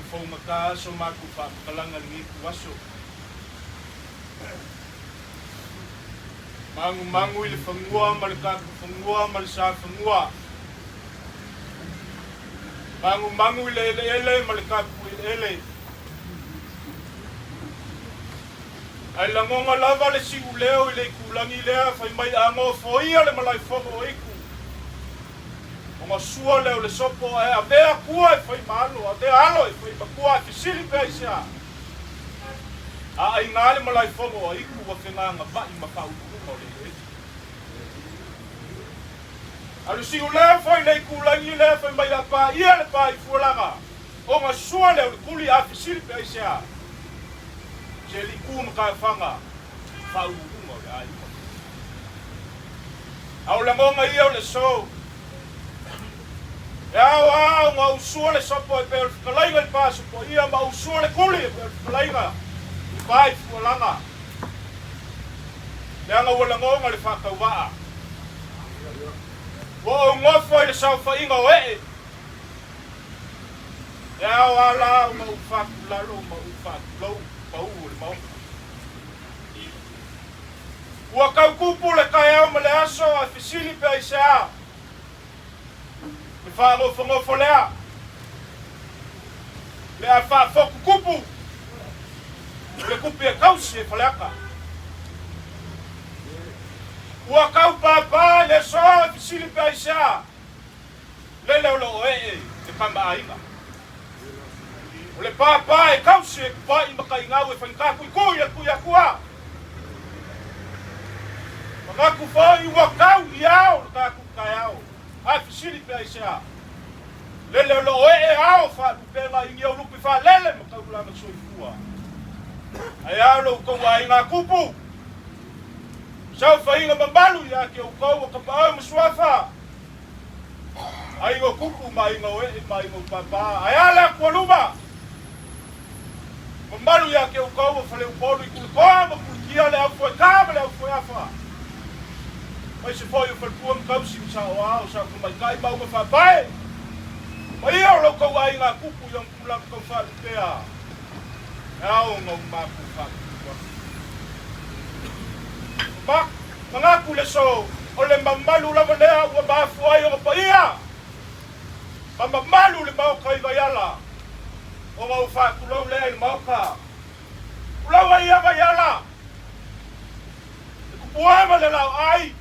Ou fougata so matou faamatalaga i lenei ituaso. Magumagu i le fanua ma le tatou fanua ma le sa fanua. Magumagu i le eleele ma le tatou eleele. Ae lagona lava le siuleo i le itulagi lea fai mai a nofoia le malaefono o Aitu, ona sua lea o le sopo ae avea tua e fai ma alo, avea alo e fai ma tua ae fesili pea i se a? A aiga le malaefono o Aitu ua fegagava'i ma faauluuluga o le eleele. A o le siuleo foi i le itulagi lea fai mai a paia le pa i Fualaga, Ona sua lea o le tuli a fesili pe aisea se alii tu ma taifaga faauluuluga o le aiga. A o lagona ia o le aso, e ao a ona ou sua le sopo e pei o le fetalaiga i le pa sopoia ma ou sua le tuli e pei o le fetalaiga i le pa i Fualaga, leaga ua lagona le faatauvaa. Ua ou nofo i le saofaiga o ee. E ao a la ona ou faatulalo ma ou faatulou pau o le Maota. Ua tau tupu le taeao ma le aso ae fesili pe aisea le faanofonofo lea, le a faafotu tupu o le tupi e tausi e Faleata. Ua tau pāpā le aso ae fesili pe aisea Lele o lo o ee le tama aiga. O le pāpā e tausi e kupaʻi ma kaigau e faigata tuitui le Tuiatua. Manatu foi ua tau i ao le tatou taeao, ae fesili pe aisea? Lele o lo o ee ao faalupega i ni ou lupe faalele ma taulaga soifua. Ae a lo outou aiga tupu? Saofaiga mamalu ia te outou o Tapaau ma Suafa. Aiga o Kupu ma aiga o Ee ma aiga o Pāpā, ae a le Atualuma? Mamalu ia te outou o Faleupolu i Tulatoa ma Pulitia, le aufoe-tā ma le aufoe-afa, aemaise foi o Falepua ma Tausi ma Saoao, Sao Tamaitai ma Auga Faapae, paia o lo outou aiga Kupu i ona tulaga tau faalupea, e ao ona ou matou faatutu atu. Ma. Manatu le aso, o le mamalu lava lea ua mafua ai ona paia ma mamalu le Maota i Vaiala, ona ou faatulou lea i le Maota. Tulou ai ia Vaiala, le tupua ma le laoai,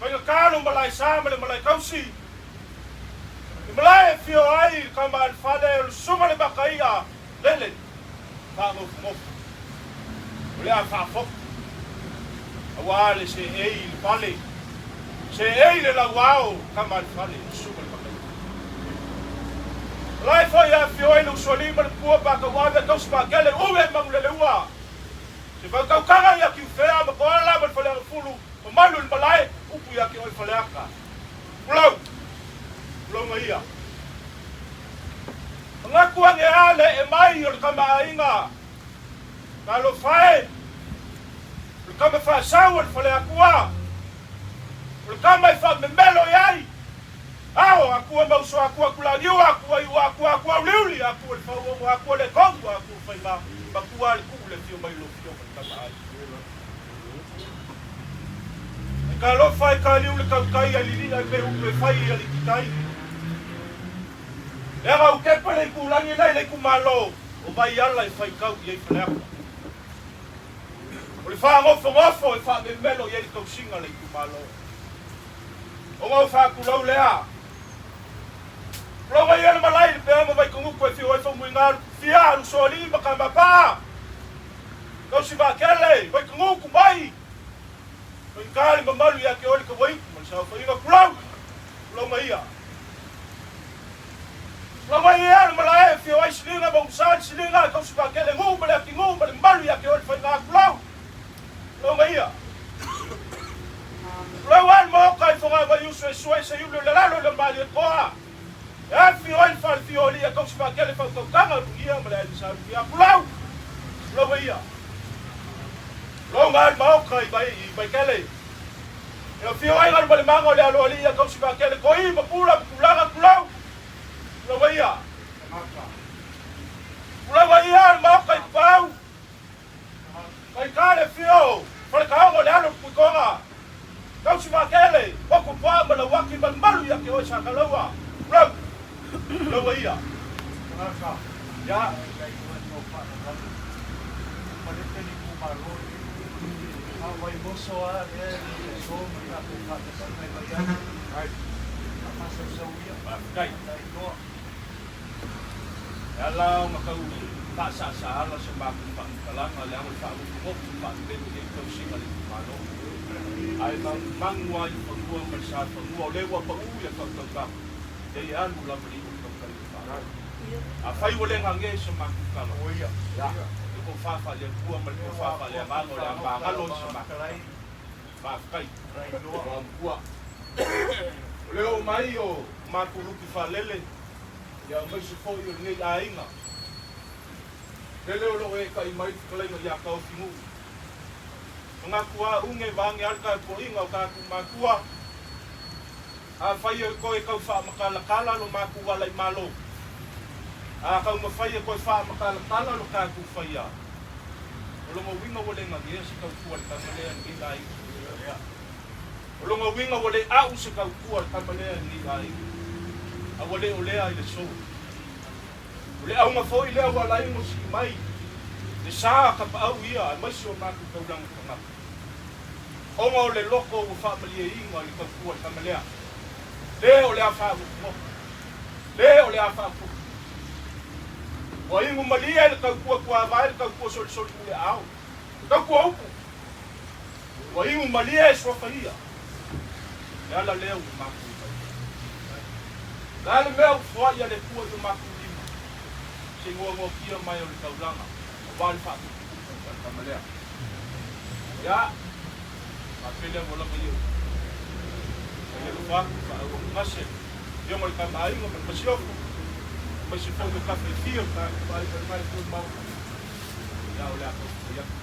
faigata lo malae sa ma le malae tausi, le malae e afio ai le tama a le fale o le susuga le Makaia Lele. Faanofonofo, o le a faafofu, aua le seei i le pale, seei le lauao, tama a le fale, susuga i le makaia. O la e foi e afifio ai le usoalii ma le pua patauave, tausi pakele, uve manuleleua, se fautautaga ia Kiufea ma Koala ma le Faleagafulu, mamalu i le malae, upu ia te oe Faleata. Tulou, tulou ia. Manatu ane a le ee mai o le tama aiga. Talofa e! O le tama faasau o le Faleatua. O le tama e faamemelo i ai. Ao, Atua ma uso Atua Tulaniu Atua iu Atua Atua uliuli Atua le fauono Atua le tonu Atua faiga matua le tuu le afio mai o lo afioga le tama aiga. E talofa e kaliu le tautai ai lili'a i pe'u e fai i Alikitai. Leaga u kepa le itulagi lea i le itumalo o Vaiala e faitau i ai Faleata. O le faanofonofo e faamemelo i ai le tausiga a le itumalo. Ona ou faatulou lea. Tulou ai ia le malae i le pea ma Vaitogutu e fiu ai Faumuina, Lutufia, Lusoalii ma Kamapaa. Tausi Vaakele, Vaitogutu mai! Faigata le mamalu ia te oe le tauaitu ma le saofaiga. Tulou! Tulou mai ia. Tulou mai ia le malae e afio ai Siliga ma Umusa le Siliga, Tausi Vaakele, Nuu ma le Atinuu ma le mamalu ia te oe le faiga. Tulou! Tulou mai ia. Tulou a le Maota i Fogavaiusu e sua i Seiuli o le lalo i le Malietoa. E afifio ai le falefia o alii a Tausi Vaakele Fautautaga Lugia ma le Aiga Sa Lugia. Tulou! Tulou mai ia. Tulou mai le Maota i Vaitele. E afio ai Galumalemana o le alo alii a Tausi Vaakele Toi ma Pula ma Tulaga. Tulou! Tulou mai ia. Tulou ai ia le Maota i Pau, Faigata le afio o Falekaogo le alo o le Tuitoga, Tausi Vaatele, Motu Puaa ma Lauaki ma le mamalu ia te oe Sakalaua. Tulou, tulou ai ia. Ia. Faafetai. E ala ona tau faasaasaala se matou faamatalaga leaga o le faamotumotu faapelo i ai tausiga a le itumalo. Ae manumanu lava i le fanua ma le sa fanua o lea ua pau ia fautautaga, leai e alu lava le iu o le tautai o le Malo. Afai ua le gagea i se matou tala, ia, le tofa faale-Atua ma le tofa faale-Agaga o le a magalo ai se matou tala. Faafetai. Ua matua. O le oo mai o matou luki faalele, ia aemaise foi o lenei aiga. Lele o lo o eetai mai le fetalaiga ia Taofinuu. Manatu a uge vaeane a le tapuaiga o tatou matua. Afai e toe tau faamatalatala lo matou ala i Malo, a taumafai e toe faamatalatala lo tatou faia, o lona uiga ua le gagea se tautua a le tama lea i lenei aiga. O lona uiga ua le a'u se tautua a le tama lea i lenei aiga, a ua le o lea i le aso. O le auga foi lea ua ala ai ona sii mai le sa a tapaau ia aemaise o matou taulaga tagata, ona o le loto ua faamalieina i le tautua a le tama lea. Le o le a faamotumotu, le o le a faaputu. Ua inu malie le tautua tuavae, le tautua solisoli ule aao, le tautua upu. Ua inu malie e suafa ia, le ala lea ua matou i ai. O le a le mea ua foai a le Atua i o matou lima, se i noanoatia mai o le taulaga, aua le faatuputupu a le tama lea. Ia, faapea lea ua lava ia upu. Fai alofa atu, faaauaugase le Afioga i le Tama Aiga ma le Masiofo, aemaise foi o tafa e fia o le tatou aiga i lena itu o le Maota. Ia, o le a taumafai atu.